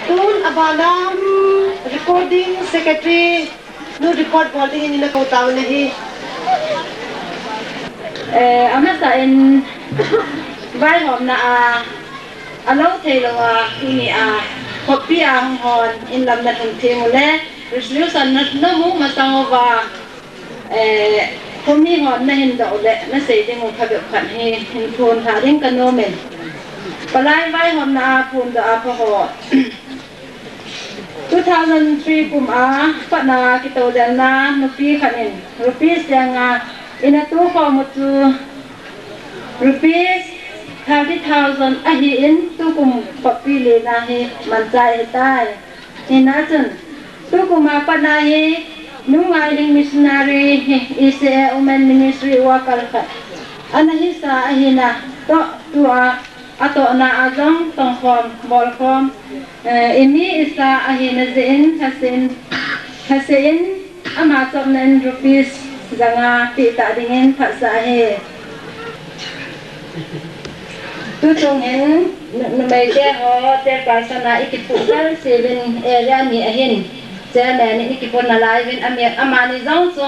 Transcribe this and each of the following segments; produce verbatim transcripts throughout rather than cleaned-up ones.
Tun abana recording secretary nu report bol dingin ina kou tauvin ahi. Eh, amasa in vaihomna a, alou thei lou a, ini a, khopi a hung hon, in lam na thum thim u le, resolution na, na mu masang uva, eh, khomi hon na hin doh u le, na sei ding u phabep khat hi, hin phun tha ding ka nom in. Palai vaihomna a phun doh a pha ho. Two thousand three kum a patna kitodelna nupi khat in rupees janga ina tu khom u chu rupees thirty thousand ahi in tukum khopi lena hi manchah ahitai. Hina chun tukum a patna hi Nu Ngailhing missionary hi E C A women ministry worker khat ana hisa ahina toh tua atohna a jong tongkhom, bolkhom, eh, imi isa ahina jeh in, lhaseh in, lhaseh in, ama chopna in rupees janga peh ta dingin phatsah ahi. Tuchung hin, nu-, numei te ho, chairperson a i kipuh kal sivin area mi ahin, chairman in i kipuh nalai uvin ami, amani jong chu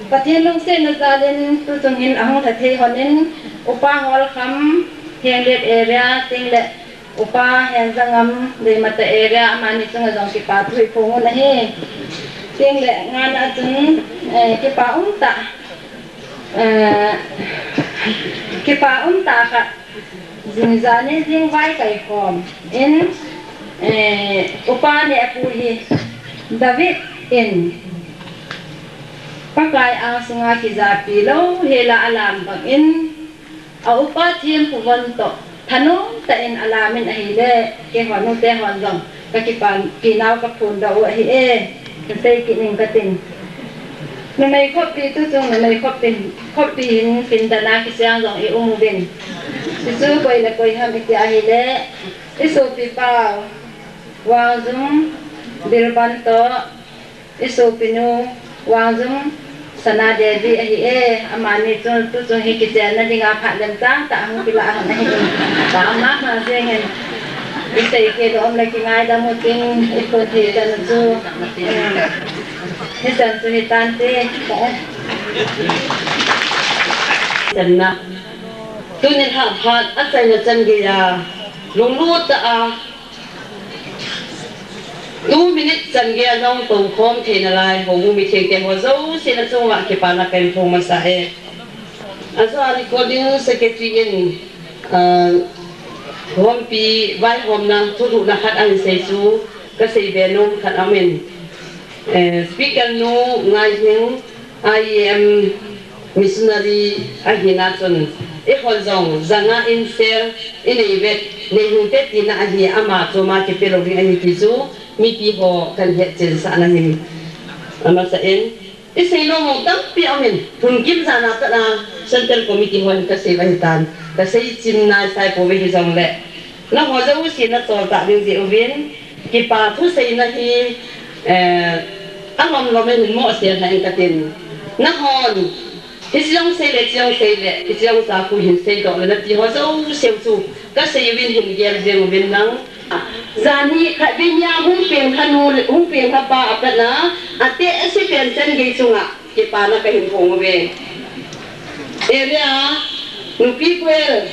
Pathen lungsetna jal in tuchung hin ahung lha thei hon in, Upa Holkham, Henglep area, chuteng le Upa Henjangam, Deimata area, amani chunga jong kipa thu i phong u ahi. Chuteng le ngana chun, eh, kipa umtah, eh, kipa umtah khat. Jing jani jing vai kai khom in, eh, Upa Nehpu hi David in Pakai angsunga kijapi lou hela alam bang in, a upa thempu von toh thanom tah in alam in ahile, keiho nute hon jong ka kipa, pinau ka phondoh u ahi e, ka sei kit ning katin. Numei khoppi tuchung numei khoppi, khoppi hin pindan a kisei jong i um uvin. Hichu koi le koi ham iti ahile, i sopipa Wangjum Bilban toh, i sopinu Wangjum Sana Devi ahi e, amani chu tuchung hi kichenna dinga phat lemchang tah hung kilah hon ahi. Pha mama jeng in. I sei kit lou um le kingaidam u tin, i phon thei chan u chu. Hichan chu hitante. Channa. Tuni lhah phat achaina chan geiya lunglut tah a Two minute chan geiya jong toukhom theina lai, houbung mithengte ho jouse na chunga kipana kahin phong masa e. Ajo a recording secretary in, ah, Hompi vaihomna thulhuhna khat ahin sei chu kasei be nom khat aum in. Eh, speaker nu Ngaihing I E M missionary ahina chun, eihon jong janga in share inei vet, nei hung te tina ahi, ama chu ama kipe lou ding ahi ti chu mipi ho kahin hetchen sahna ahi. Amasa in, isei nom mong tampi aum in, hun kim jana pat a Central Committee hon kasei u ahi tan, kasei chim nai sai pouve hijongle. Nangho jouse nachol tah ding jeh uvin, kipa thuseina hi, eh, alom lom in hin mohseh lhah in katin. Nahon, hiche jong sei le, hiche jong sei le, hiche jong sa khu hin seidoh le nati ho jouse u chu, kasei uvin hin gel jeng uvin lang. Janhi khatvei nia hung peng lha nu, hung peng lha pa apat na, ateh ase pen chan gei chunga kipana kahin phong uve. Area, nupi choir,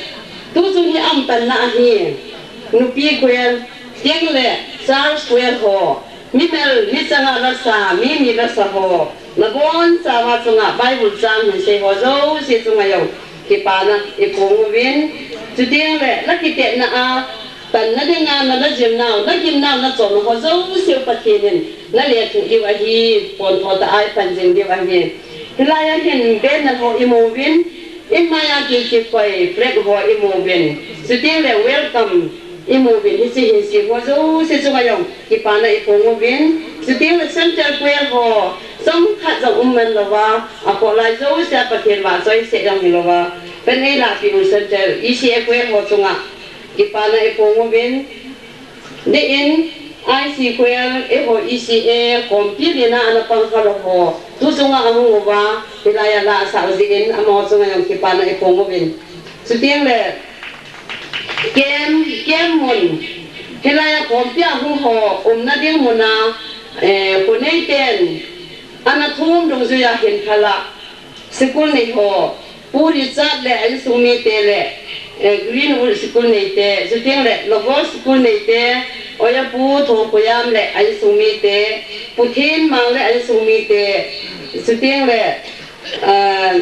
tuchung hi aum tanna ahi. Nupi choir, chuteng le church choir ho, mi mel, mi changa lasa, mi mi lasa ho, nabonchauva chunga Bible chang hin sei ho jouse chunga jong kipana i phong uvin, chuteng le la kitetna a, tanna dinga na, na jimnau, na gimnau, na chonna ho jouse u Pathen in na lethuh diu ahi, pontho tah a i pan jing diu ahi. Hilai a hin banner ho i mu uvin, in mai a ki, kikoi flag ho i mu uvin, chuteng le welcome i mu uvin, hiche hin sei ho jouse chunga jong kipana i phong uvin, chuteng le Central Choir ho, chomkhat jong um man louva, akhoh lai jouse a Pathen vahchoiseh jong hi louva, pan ei lahpeh u Central E C A Choir ho chunga kipana i phong uvin, deiyin I C Choir, eiho E C A, Khompi lina ana pang khalou ho, tuchunga ahung uva, hilai a la asah u jeh in, amaho chunga jong kipana i phong uvin. Chuteng le, camp, camp mun, Hilai a khompi a hung ho umna ding mun a, eh, kho neiten ana thum dungjuia hin phala, school nei ho, Pu Richard le a insung mite le, eh, Greenwood School neite, chuteng le Logos School neite, Oya Pu Thongkhoyam le a insung mite, Pu Thenmang le a insung mite, chuteng le, ah,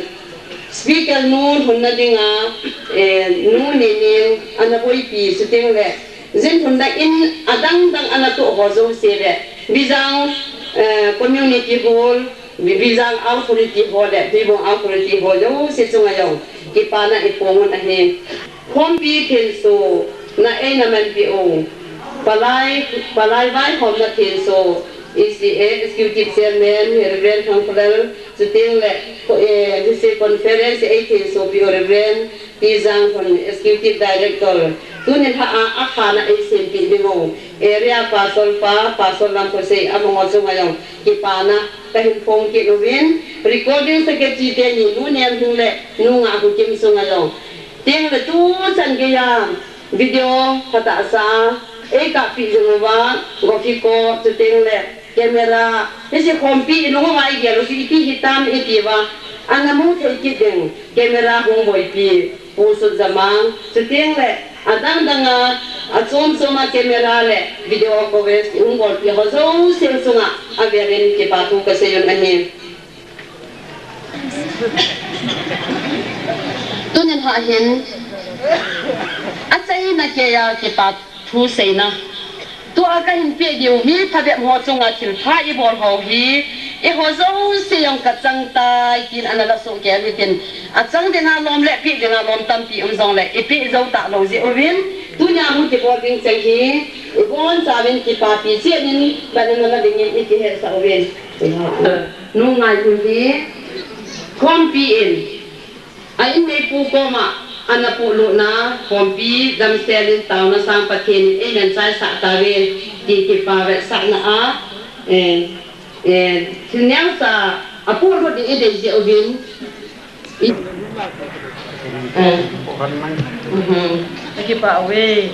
speaker nu lhunna dinga, eh, Nu Nening ana boipi, chuteng le jin lhunna in adang dang ana toh ho jouse le, Bijang, eh, Community Hall, Bi-, Bijang Authority ho le, Tuibong Authority ho jouse chunga jong kipana iphong un ahi. Khompi thenso na eina manpi u. Palai, Palai vaihomna thenso, E C A Executive Chairman, Reverend Thangphalal, chuteng le, eh, District Conference ei thensopi u Reverend Tijang Hon, Executive Director, tuni lha a, akhana eisempeh ding u, Area Pastor pa, Pastor Lamkhosei, amaho chunga jong kipana kahin phong kit uvin, Recording Secretary teni, Nu Nemhing le Nu Ngahhukim chunga jong, teng le tuchan geiya video phatahsa eikappi jing uva, Gophiko, chuteng le camera, hiche khompi ilung uva igel u chu ipi hitam itiuva, ana mu thei kit ding camera hung boipi Pu Sutjamang, chuteng le adang danga, achom choma camera le video coverage hung bolpi ho jouse chunga avelin kipa thu kasei un ahi. Tunin lha hin, achaina keiya kipa thu seina. Tua kahin peh diu mi phabep ho chunga thilpha ibol ho hi, eiho jouse jong kachang tai tin ana lasoh kei u hitin, achang dinga lom le peh dinga lom tampi um jongle, ipeh jou talou jeh uvin, tunia hung kibol ding cheng hi, ibonchauvin kipapi cheh in, ban ana la dingin iti hetsah uvin. Nu Ngaihun hi, khompi in, a inneipu koma ana polut na, khompi damsel in taona sang Pathen in eina chaisah tauve, ti kipa vetsahna a, eh, eh, thil neocha apolut ding idei jeh uvin. I, eh, mhm. Kipa uve.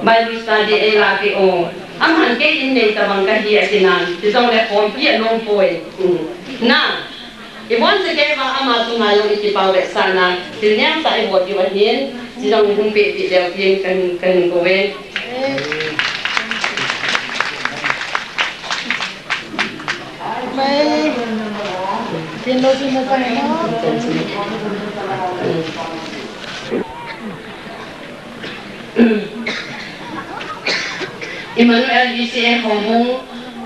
Bible study eilahpeh u. Amahin kei in nei tabang kahi atinan, hijongle khompi alom poi. Na, iboncha kei uva ama chunga jong ikipa vetsahna, thil neocha ibol diu ahin, chujong hung pehpeh leu tin kahin, kahin kouve. Emmanuel E C A houbung,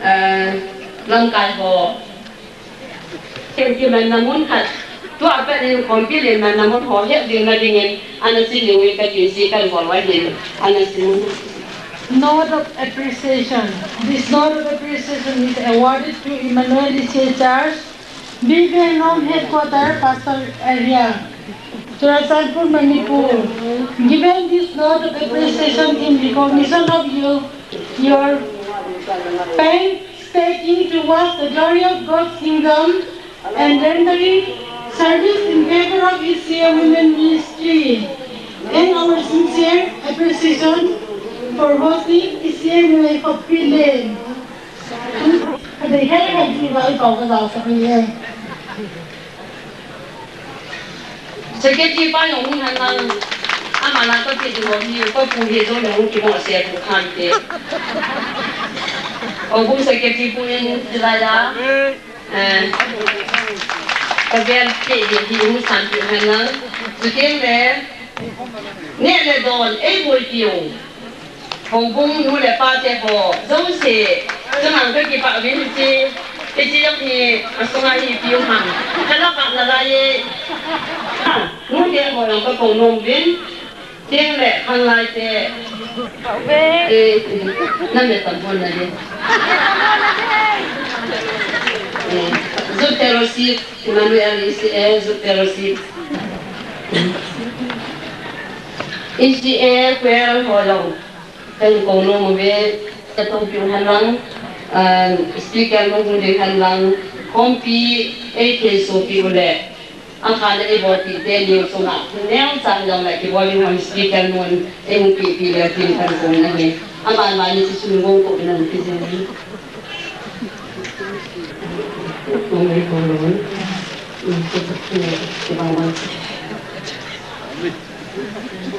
eh, lamkai ho. Kei kimanna mun khat. Tua pat in khompi le manna mun ho het ding na dingin, ana sei diu in kati, sei kan bol uva hin, ana sei. Note of appreciation. This note of appreciation is awarded to Emmanuel E C A Church, B B N Home Headquarter, Pastor Area, Churachandpur, Manipur. Given this note of appreciation in recognition of you, your painstaking towards the glory of God's kingdom and rendering service in favor of E C A Women Ministry, and our sincere appreciation for hosting E C A Women for Finland. Kadei hel hel ji ba i kau ka jao sa ni e. Secretary pa jong hung hen lang, ama la ka ti ding ho hi, ka pu hi jong jong ki mo se pu khan te. O hung secretary pu in jilai la, eh, ka vel te di hi hung san pu hen lang. Chuteng le, neh le don, ei boipi u. Houbung nu le pa te ho jouse, chunga kakipah uvin hiche, hiche jong hi, asunga hi ipi um ham. Kala kah nalai e. Ha, nu te ho jong kakou nom uvin. Chuteng le, khanglai te. Eh, na me tam pon na de. Eh, Youth Fellowship, Emmanuel E C A, Youth Fellowship. E C A choir ho jong. Kahin kou nom uve, ka toupiu hen lang, ah, speaker nu hung ding hen lang, Khompi, ei thei sopi u le, a kha le ei bolpi teni u chunga, neocha jong le kibol ding hon speaker nun, ei hung pipi le tin kan kum na hi. Aban ban ni si sun gong ko na ki jeng ni.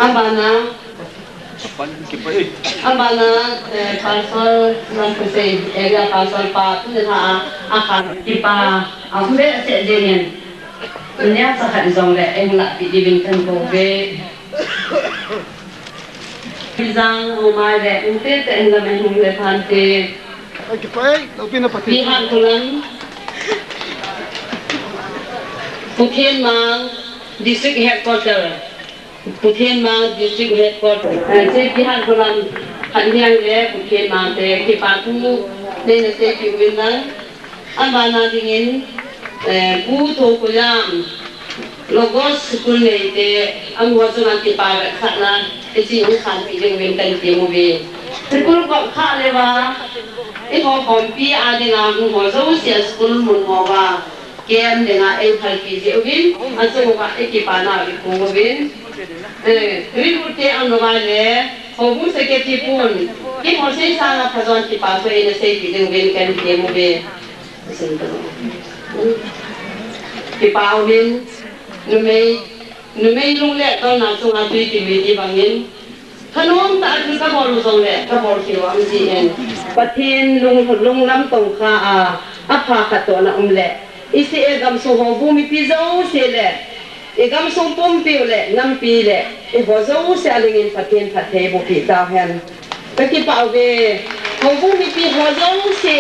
Aban na, Abana, eh, pastor, nan kusei, area pastor pa, tu ne ha, a khan kipa, a hule se jengin. Nya sa khat jong le, eng la pi di vin kan ko ve. Pizang, o mai le, ute te en la me hung le phan te. Ai, kipa, eh, lo pi na pati. Pi han kulam. Puthian Mang, District Headquarter. Puthian Mang District Headquarter, eh, J P Han Kholam, Khanhiang le Puthian Mang te kipa thu neina seipi uvin lang. Abana dingin, eh, Pu Thokoyam, Logos School nei te, amaho chunga kipa vetsahna, hiche hung khanpi ding uvin kan ti uve. School kop kha le va, eiho khompi a dinga hung ho jouse school mun ho va. Kem dinga ei phalpi jeh uvin, achung uva ei kipana i pu uvin. Eh, rilute aum lou vai le, houbung secretary pun, kihou sei sanga phajon kipa thu eina seipi ding uvin kan kem uve. Kipa uvin, numei, numei lung le tolna chunga tui kilui ti bangin, Thanom tah a thil kabol u jongle, kabol thei u ahi jeh in. Pathen lung, lunglam tongkha a, apha khat toh na um le. I C A gamsung houbung mipi jouse le. I gamsung pumpi u le, nampi le. Eiho jouse a dingin Pathen phattheiboh pi tauhen. Kakipah uve. Houbung mipi ho jouse.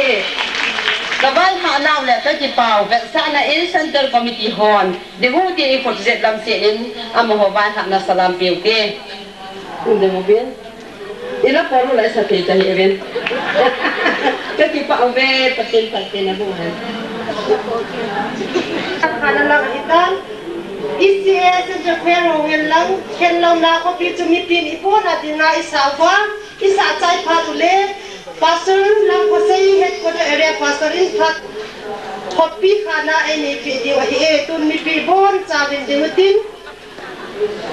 Kavai hah nau le, kakipah u. Vetsahna in Central Committee hon. Dehu ti i khut jet lam se in, amaho vai hahna salam piu te. Inde mo bien. Ila polu lai sa thei ta hi event. Kakipah uve, Pathen phatthei naboh hen. Khana lang hitan. I C A Central Choir ho ngen lang, khenlouna khopi chu mitin i pona dinga i sa uva, i sa chai phat u le, Pastor Langkhosei Headquarter Area Pastor in phat khopi khana ei nei peh diu ahi e, tun mipi boncha vin ding utin.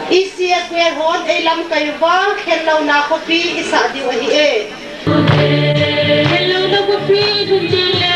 I C A Choir hon ei lamkai uva, khenlouna khopi i sa diu ahi e. Khenlouna khopi i ding le.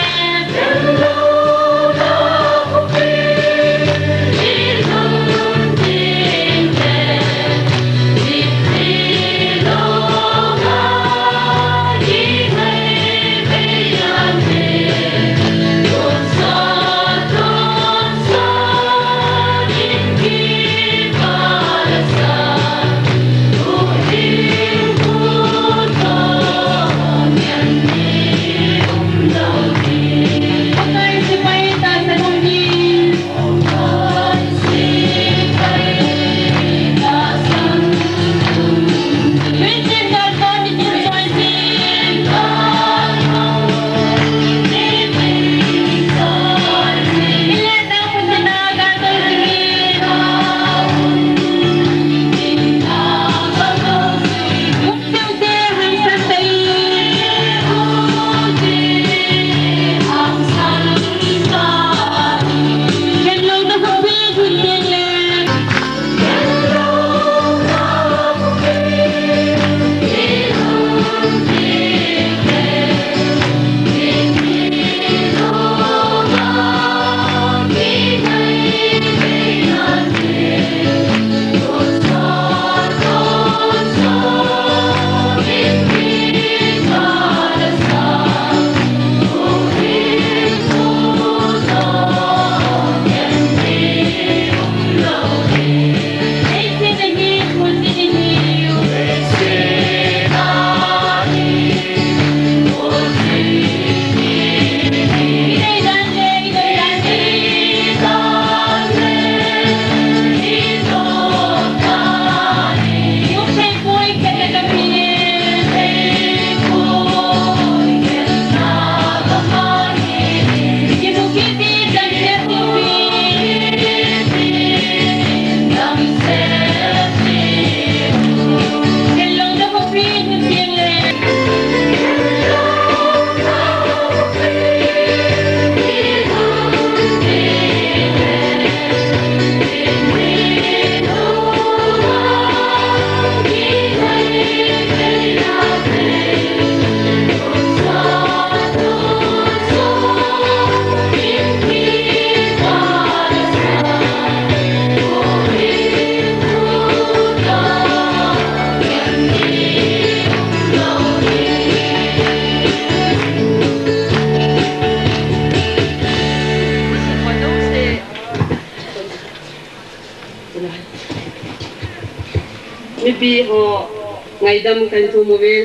Mipi ho ngaidam kahin thum uve.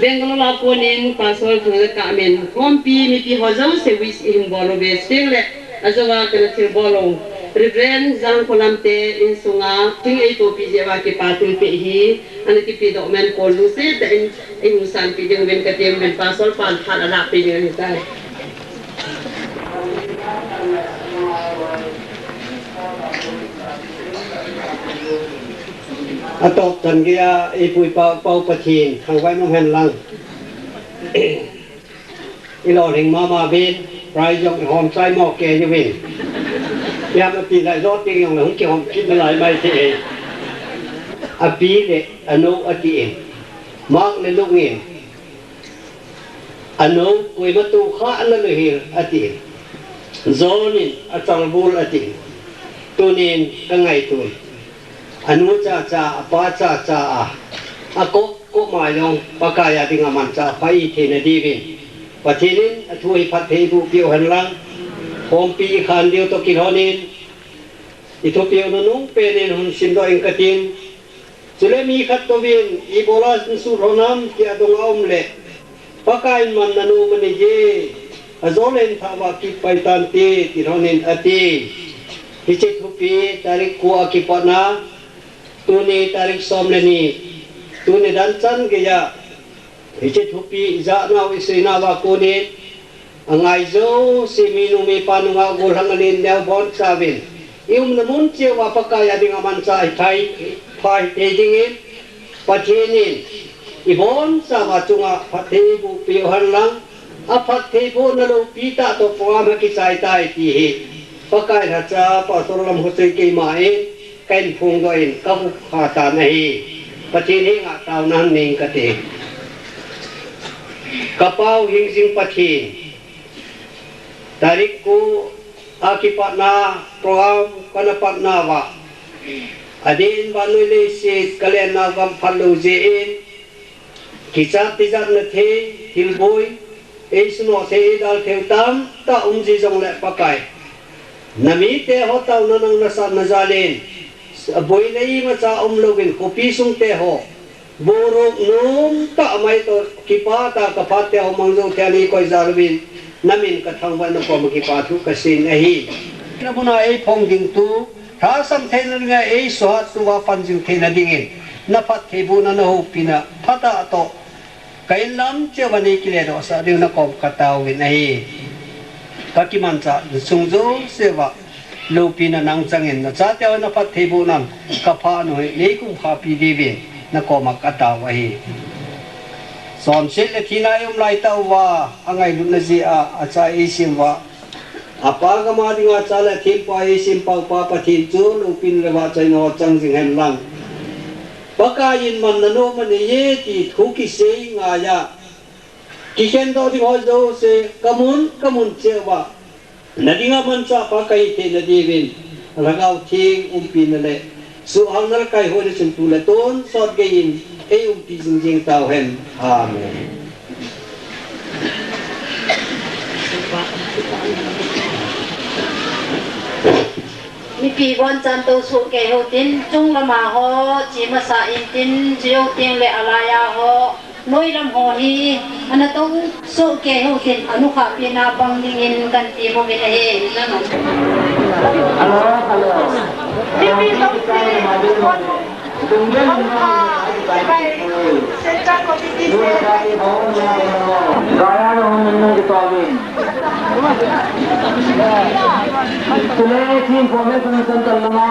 Bangalore a konin Pastor Thangkam in khompi mipi ho jouse wish ihin bol uve. Chuteng le ajou a kana thilbol u Reverend Jangkholam te insunga thing eitopi jeh uva kipa thilpeh hi ana kipedoh man, kon lungset tah in eihung sanpeh diuvin kati uvin, Pastor pan phat alah peh ding ahitai. Atop chan geiya eipui pau, pau Pathen thangvah in um hen lang. Ilolhing mama uvin, prize jong ihom chai mo kei uvin. Ijat ham ati lai, jot ding jong le hung kihom kit nalai mai thei. Api le anu atin, Mark le Luke in, anu koima tohkhah nalou hel atin, John in achalbul atin, tunin kangaito in, anu chacha, apa chacha a, akop kop mai jong Pakai a dinga manchah pha ihi theina diuvin Pathen in athu hi phattheiboh peh u hen lang. Khompi ikhan diu toh kilhonin, ithupeh u nunung pen in hung simdoh ing katin. Chule mi khat touvin, ibola insut lhon ham tia dong aum le, Pakai in man nanom anei e, ajole in thah uva kit pai tante, tilhonin ati. Hiche thupi tarik ko a kipatna, tuni tarik som le ni, tuni dan chan geiya, hiche thupi ijat nau isei nauva konin, angai jouse, minu mipa, nungah gollhang alen neo, bonchauvin iumna mun cheh uva Pakai a dinga manchah hi thai, pha hithei dingin, Pathen in ibonchauva chunga phattheiboh peh u hen lang, aphattheibohna loupi tah toh program hi kichai tai ti hi Pakai lhacha Pastor Lamkhochoi keima in kahin phongdoh in kahup kha tan ahi. Pathen henga taona nei ing kate. Kapau hingjing Pathen, tarik ko a kipatna program kana patnauva, adeh in vannoi leiset kalen nau gam phalou jeh in, kichat tijatna thei, thilboi, eisunoh thei, eidal thei tamtah um ji jongle Pakai, namite ho taona nang nasatna jal in, boina imacha umlouvin khopi sungte ho borup nomtah mai toh kipah tah a kaphat te ho mang jou thei a neikoi jal uvin, namin kathangvah in nakoma kipa thu kasei ahi. Namun a eiphong ding tu, lhasam theina dinga eisuhat uva pan jing theina dingin, naphattheibohna nahoupina phatah toh ka inlam cheh uva neikiledohsah diu nakom kataovin ahi. Kakimanchah insung jouse uva loupina nang changin, nachate ho naphattheibohnan kapha u hi neikumkhapi diuvin nakoma katao ahi. Chonset le thina ium laitah uva, angailutna jeh a acha eisem uva, apa gam a dinga cha le athempa eisem pau Pa Pathen chu loupina le vahchoina ho chang jing hen lang. Pakai in man nanom anei e ti thu kisei ngaiya, kikhendoh ding ho jouse, kamun kamun cheh uva nadinga manchah pha kahi theina diuvin, Lhagao Theng umpina le suhhalna le kaihoina chun tu le tonsot geiyin eiumpi jingjing tauhen. Amen. Mipi bonchan tousoh kei hou tin, chunglama ho che masa intin, chujou tengle alaiya ho, noilam ho hi ana tousoh kei hou tin, anukhahpina bang dingin kanti bouvin ahi. Hello, hello. Gaya na hon nunnu ki tawin. Tule team formation centre lama.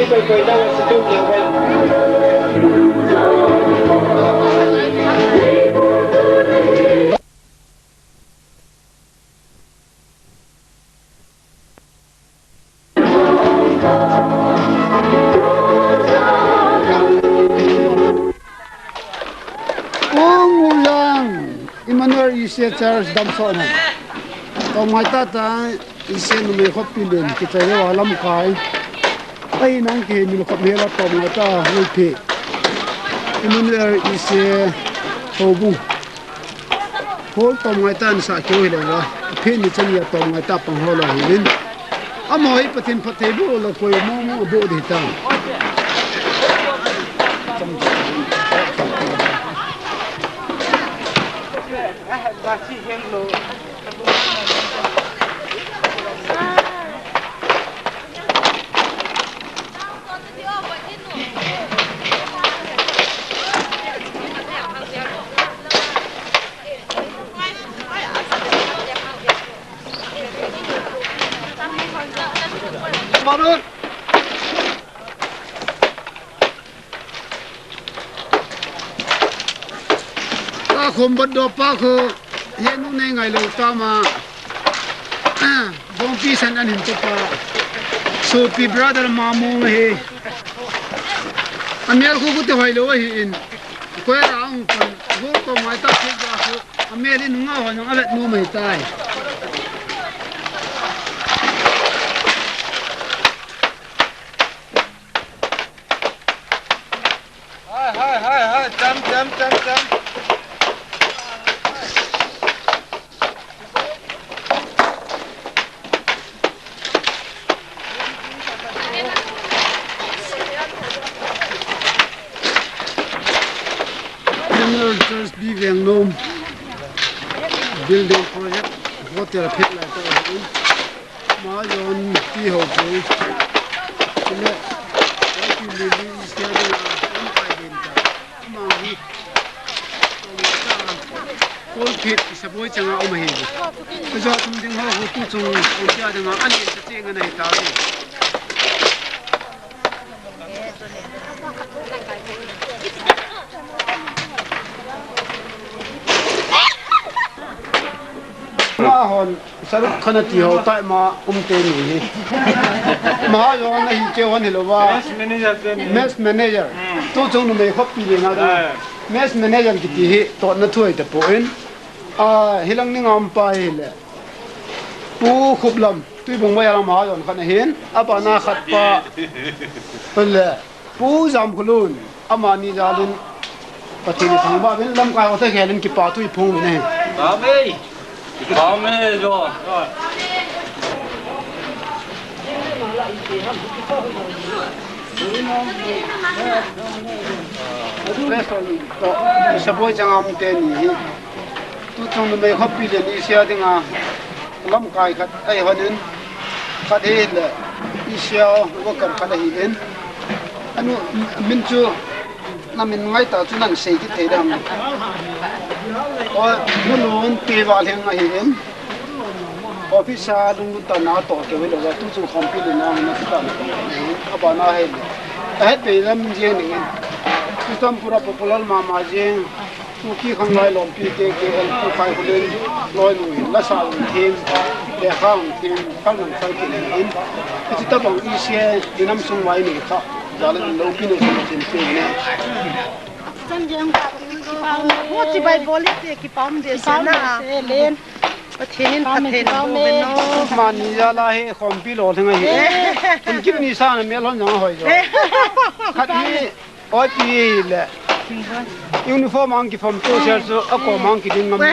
Ong ulang Emmanuel Ise Church damsot na. Tong mai ta ta Ise numei khoppi len kichai lou a lamkai. Ai nang ke mil khop hela tong mai ta lui phe. Emmanuel Ise Houbung. Hol tong mai ta ni sa keu hilou a. Phe ni chan ya tong mai ta pang hol a hi vin. Amaho hi Pathen phattheiboh le koi momo boh ding ta. Pa khom bat do pa kho, he nu nei ngai lou ta ma. Bongpi san an hin to pa. Sopi brother ma mo he. Amel khu khu te hoi lou ahi in. Koi ra ong pan, khu ko mai ta khu ga khu. Amel in nga ho nang avet nu mai tai. Hai, hai, hai, hai, cham, cham, cham, cham. General Church B Vengnom building project hotel phit lai ta. Majon ti ho chu. Chule, ti li li sia de la, um kai din ta. Ama hi. Kol phit saboi changa um ahi. Ka jo thum ding ho hu tu chung, um sia ding a, an in ta ching an ahi ta. Mahon, saruk khana ti ho tai ma um te ni hi. Mahajon ahi keu hon hilou va. Mess manager te ni. Mess manager. Hmm. Tu chung numei khoppi le na tu. Eh. Mess manager kiti hi, totna thu ahi tapon. A, hilang ning a um pa hi le. Pu Khuplam. Tuibong Vailam a jon khat ahin, abana khat pa. Pele, Pu Jamkhulun, amani jalin. Pathen thangvah uvin lamkai hotel khelin kipa thu iphong uvin ahi. Amen. Amen, jo. Saboi chang am te ni hi. Tuchung numei khoppi le ni sia dinga lamkai khat ahi honin, khat hi le, isia worker khat ahi in. Anu min chu, na min ngai ta chu nan sei kit thei dam. O, Mulun Pi Valheng ahi in. Office a lunglut ta na to ke velo, tuchung khompi le na na ta na. Abana hi le. Ahet pe lam jeng ning in. Tutam pura popular mama jeng. Kuki Khanglai Lompi te ke el pu kai hulen loi nu hin la sa un thim, le khang thim, khang nang khang kin hin. Iti ta bang isia, inam sung wai ni kha, jale lo pi no sung thim te ne. San jeng ka, mo chi bai boli te ki pam de se na. Pathen in phatthei boh uvin o. Mani jala hi khompi lolhing ahi. Eh. Kum kip ni sa na melhon jong hoi jo. Eh. Khat hi, oipi hi le. Uniform ang kipham tu sel su, akom ang kiding ngam lo.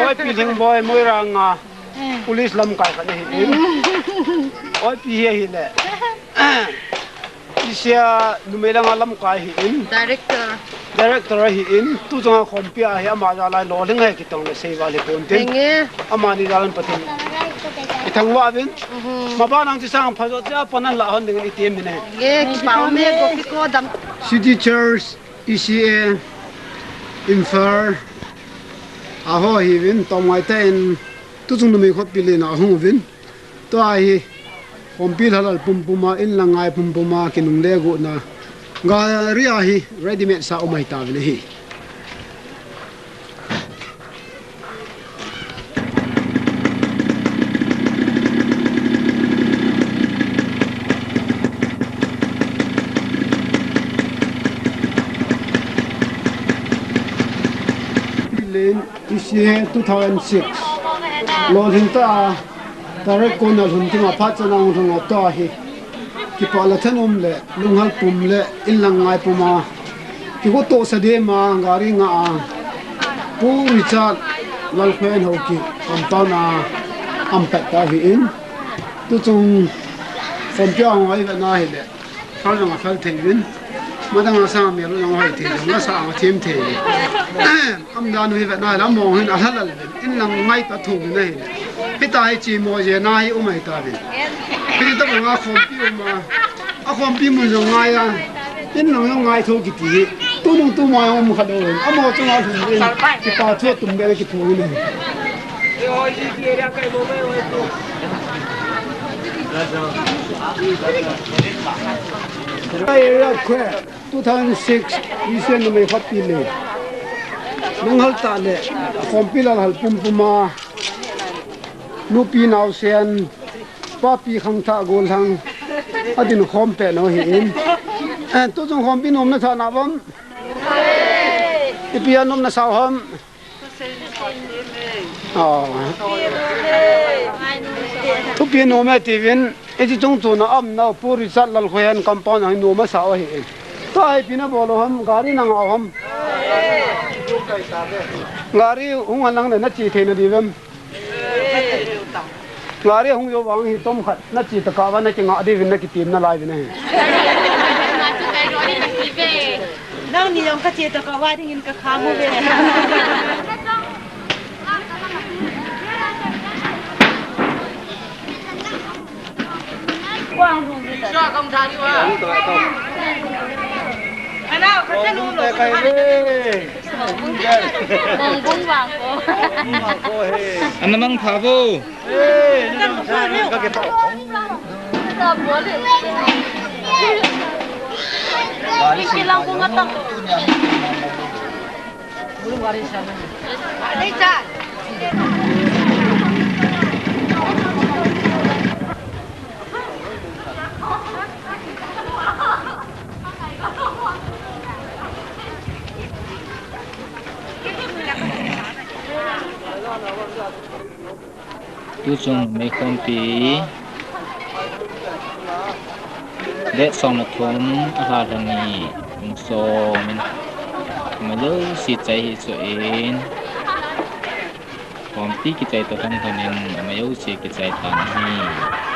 Oipi Lhingboi Moirang a. Eh. Police lamkai khat ahi. Eh. Oipi hi ahi le. Isia numei langa lamkai ahi in. Director. Director ahi in. Tuchunga khompi ahi ama jala lolhing ahi kitong le seiva le pon tin. Henge. Amani jalan patin. Ithangvah uvin. Mhm. Maba nang ti sang phajo cha panan la hon ding iti min ahi. Nge, kipa ume, kopi ko dam. City Church, E C A, Imphal. Aho ahi uvin, tong mai ta in. Tuchung numei khoppi le na hung uvin. Tua hi. Khompi lhalhal pumpuma, inlang ngai pumpuma kinungle gotna gari a hi ready made sa um ahi tauvin ahi. Len, hiche hi two thousand six. Lolhing tah a, tarik ko na lhun tima phat chana hung lhung ot ta hi. Kipa la thanom le, lunghal pum le, inlang ngai puma. Kigo toh sa dema, gari nga a. Pu Richard Lalkhohen Haokip compound a, aum pat ta hi in. Tuchung, Khompi a hung a ivet na hile. Phal jong aphal thei uvin. Madang a sang mel u jong ahoi thei uvin. Lasa a thim thei uvin. Aum dan u hi vetna hi la mong hin alhalal uvin. Inlang ngai ta thum uvin ahi. Hitia hi chimo jena hi um ahi tauvin. Hiti tabang a khompi um a. Akhompi mun jong ngai a. Inlang jong ngai tho kiti hi. Tunung tuma jong um kha lou uvin. Amaho chunga lhun uvin. Kipa thu atum beh le kitho uvin ahi. Area kwe, two thousand six, Christian numei khat pi le. Lunghal tah le, khompi lhalhal pumpuma. Nupi naosen, papi khangthah gollhang. Adin khom peh nau hi in. Eh, tuchung khompi nomna thah na vam. Ipi a nomna sao ham. Oh. Thupi nom e tiuvin, hiche chungchon a aum nau Pu Richard Lalkhohen compound a hi nom asao ahi. Tua hi ipi na bol u ham, gari na ngah u ham. Gari hung a lang le na che thei na diu vem. Gari hung jou vang hi tomkhat, na che tokah uva na kingah diuvin na kitem nalai uvin ahi. Nangni jong ka che tokah uva dingin ka kham uve. Ana mang pha vo. Tuchung meikhompi date som le thum a lha lhon hi hung som in, ama jouse chai hi chu in, khompi kichai toh lhon lhon in ama jouse kichai tan ahi.